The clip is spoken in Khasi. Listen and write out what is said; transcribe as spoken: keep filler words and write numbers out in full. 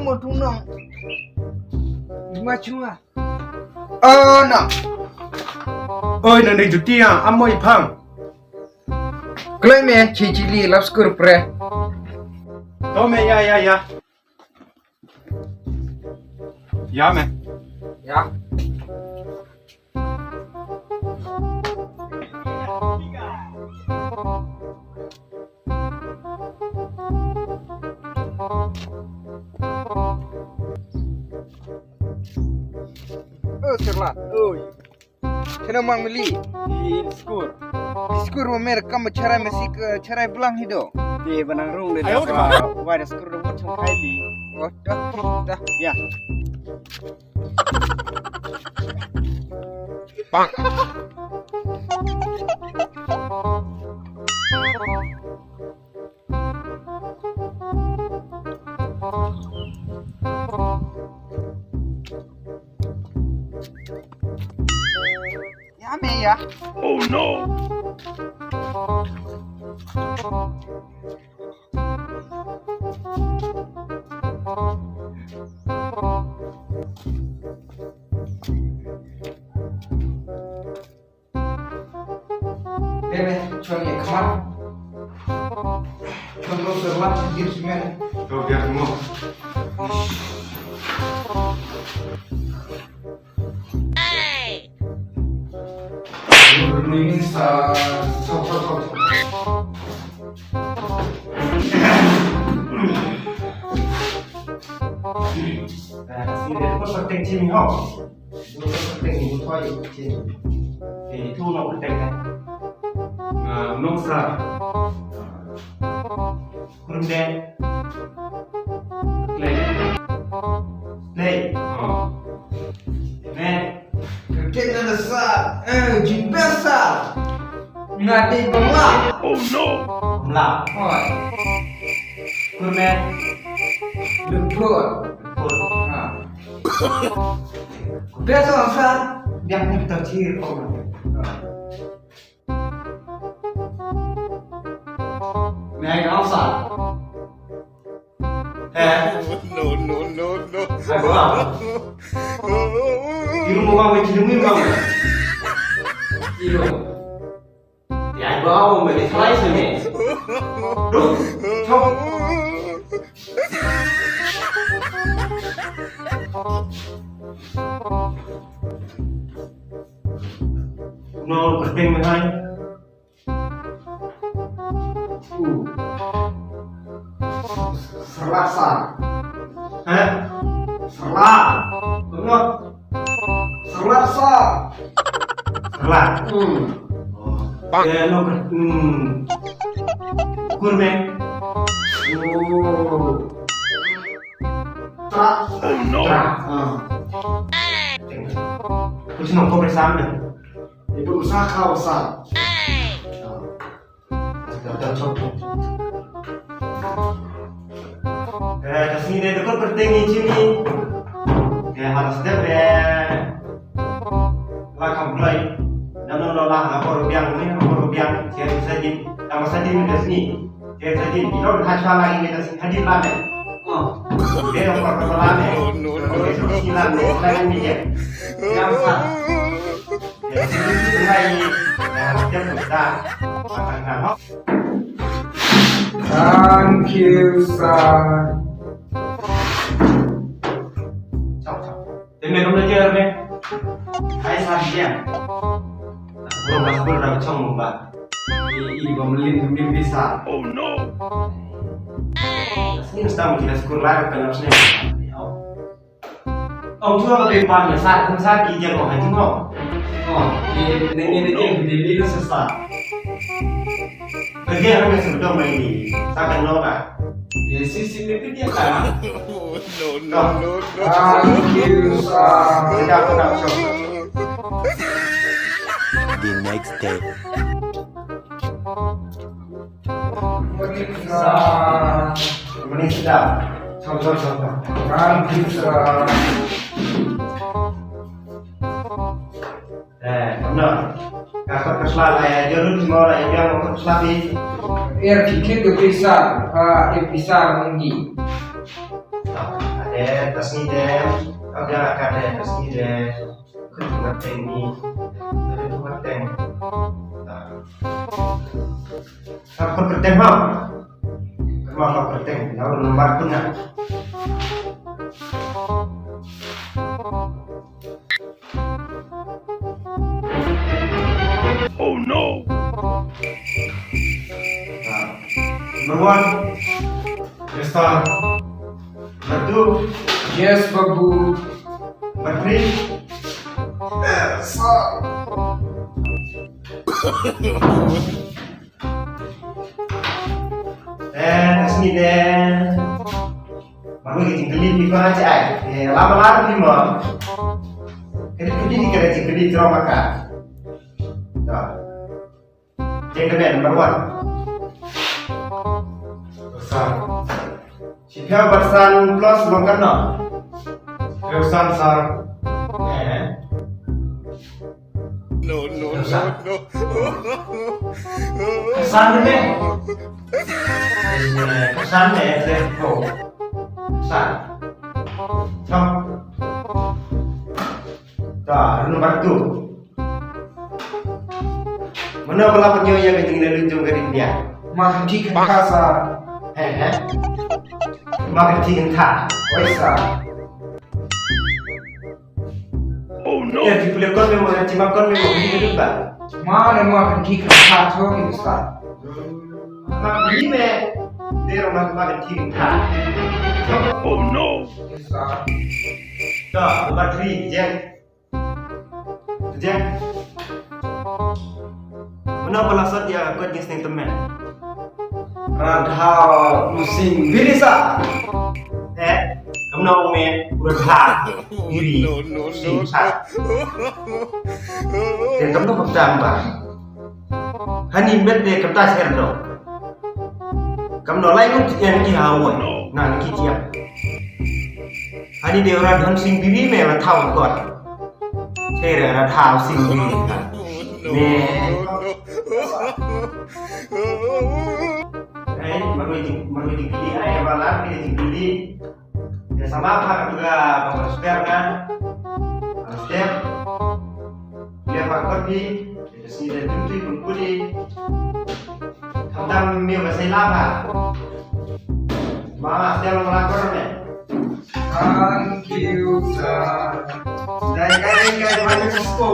Mo tu nong. Ma chunga. Oh no. Oi, nang dei juti ya, amo ipang. Klai me, chi chili, love skur pre. To me, ya, ya, ya. Ya me. Ya. Oh, cerlah. Oh. Kena mang meli. Di skur. Di skur mo mer kam charai masih ke charai belang hido. Di benang rung de. Ayo, da. Wai da skur de wot chung kai di. Oh, dah, dah. Ya. Bang. Ya me ya. Oh no. Bebe, chon ye khmat. Chon lo serlat, dir simen. Chon biar mo. Ini sa, sa, sa, sa. Nah, sini dia tu penting sini ho. Dua phew kyrteng, dua phew kyrteng. Okey, itu nong kyrteng kan. Ah, nong sa. Kurun deh. Play. Play. Oh. Ne. Kyrteng na sa. Eh, jin besa. Nga dei bangla. Oh no. Bangla. Oi. Kurun deh. Lupur. Lupur. Ha. Biasa sa, biang ni kita ciri kau. Nai kau sa. Eh. No, no, no, no. Hai, bola. Iru mau bang, iru mau bang. Iru. Ya, bawa me ni try sini. Duh, chop. No, kyrteng me hai. Uh. Selasa. Hah? Sela. Benar. Sela sa. Sela. Hmm. Oh. Eh, no, hmm. Kurmen. Oh. Tra. Oh, no. Tra. Ah. Kuchno ko bersama. Ibu usaha usaha. Dah, dah, chop, chop. Eh, ka sngi ne, da kut kyrteng i chini. Eh, ha la step, eh. La kam blai. Da no, no, la ha por biang ni, ha por biang. Sia di sa di, da ma sa di ni da sngi. Sia di sa di, i don ha chwa la i ni da sngi, ha di la ne. Oh. Dia da por la ne. No, no, no, no. Sia di la ne, la ni ye. Yang sa. Thank you, sir. Te me kam da jer me. Hai, sir, dia. Bro, mas bro, da chong ba. I, i bom lin mi bisa. Oh no. Sini stam kita sekolah kan harusnya. Ong chua ka pei pan ya sa, kan sa ki jia ko ha jingok. Oh, ye neng ye neng ye bidi bidi sa sa. Bagi orang yang sebelum main ni, sa kan no ka. Ye si si ni pidi ka. No, no, no, no. Ah, you sa. Sedap, sedap, sedap. The next day. Sa. Mani sedap. Chop, chop, chop, chop. Kan bisa. Eh, benar. Ka kot ka sla la ya, jolun semua la ya, biang kot ka sla bi. Er, kikit ke pisar, ah, eh, pisar munggi. Sa. Eh, ta sngi de. Ka da ka de, ta sngi de. Khun ka teng ni. Khun ka teng. Ah. Ka khun ka teng ha. Ka ma ka khun ka teng. Lau nomor khun na. Oh no! Ah. Number one. Yes, sir. Number two. Yes, Babu. Number three. Yes, sir. Eh, ta sngi de. Marwei ka jingkylli phi kren ïa ai. Eh, la ba la phi mo. Ka dei ka dei ka jingkylli jrong ma ka. Da. Jingkylli number one. Sa. Shiphew bad san plus long katno? Shiphew san, sir. Eh. No, no, no, no. San ne? San ne, te ko. San. Chok. Ta, number two. Mano ba la pynïoh ïa ka jingïaleh jong ka India? Ma Kynthih Kynthah, sir. He, he. Ma Kynthih Kynthah. Oi, sir. Oh no. Ïa, ki pule kon me mo, ïa, ki ma kon me mo, ki dudut ba. Ma ne ma kan ki kan ka tho ki sa. Ma ni me. Dero ma ma kan ki kan ka. Oh no. Ki sa. Ta, ba tri, jeng. Jeng. Mano ba la sot ïa ka kot jingïaseng tymmen? Radhaw Sing Biri sa. Eh, kumno me radhaw biri sing sa. Te kumno kumta ba. Hani met de kumta ser do. Kumno lai ngut ïa ki hawa. Na ki tia. Hani de radhaw sing biri me radhaw kot. Te radhaw sing biri. Me. Ai, marwei jing, marwei jingkylli, ai, ba la, kylli jingkylli. Ïa sama pha ka tu ka, ba ka step ka. Ka step. Ïa ba kot phi, ïa ka sini dah tu tu pun pun ni. Khamtam mio ka sai la pha. Ma step long la kot ne. Thank you, sir. Dai kai kai ba ni ko.